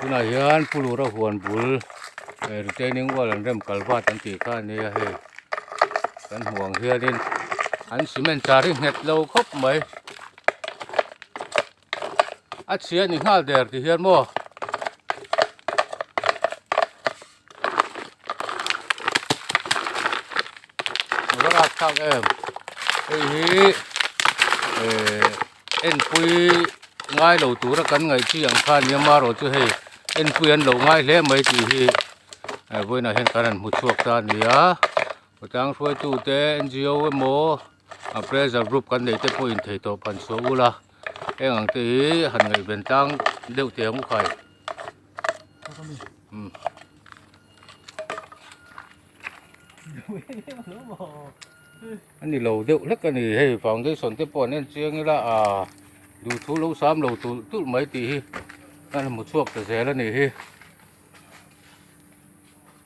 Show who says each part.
Speaker 1: Tunah hian Pu Lura huan bul retaining wall an rem kal vat an tih kha a nia hei kan hmuh ang hianin an cement char hi nghet lo khawp mai a chhia ni nghal der ti hian maw. A va rapthlak em hei hi eh enpui ngai lo tura kan ngaih chi ang kha nia marawh chu hei enpui an lo ngai hle mai tih hi eh vawiinah hian kan han hmu chhuak ta a ni a khawtlang hruaitu te ngo emaw a pressure group kan neih te pawh in thei tawh phan chhuah ula heng ang te hi han ngaihven tlang deuh teh ang u khai. A ni lo deuh hlek a ni hei foundation te pawh an en chiang ila ah duhthu lo sam lo tulh tulh mai tih hi kan hmu chhuak ta zel a nih hi.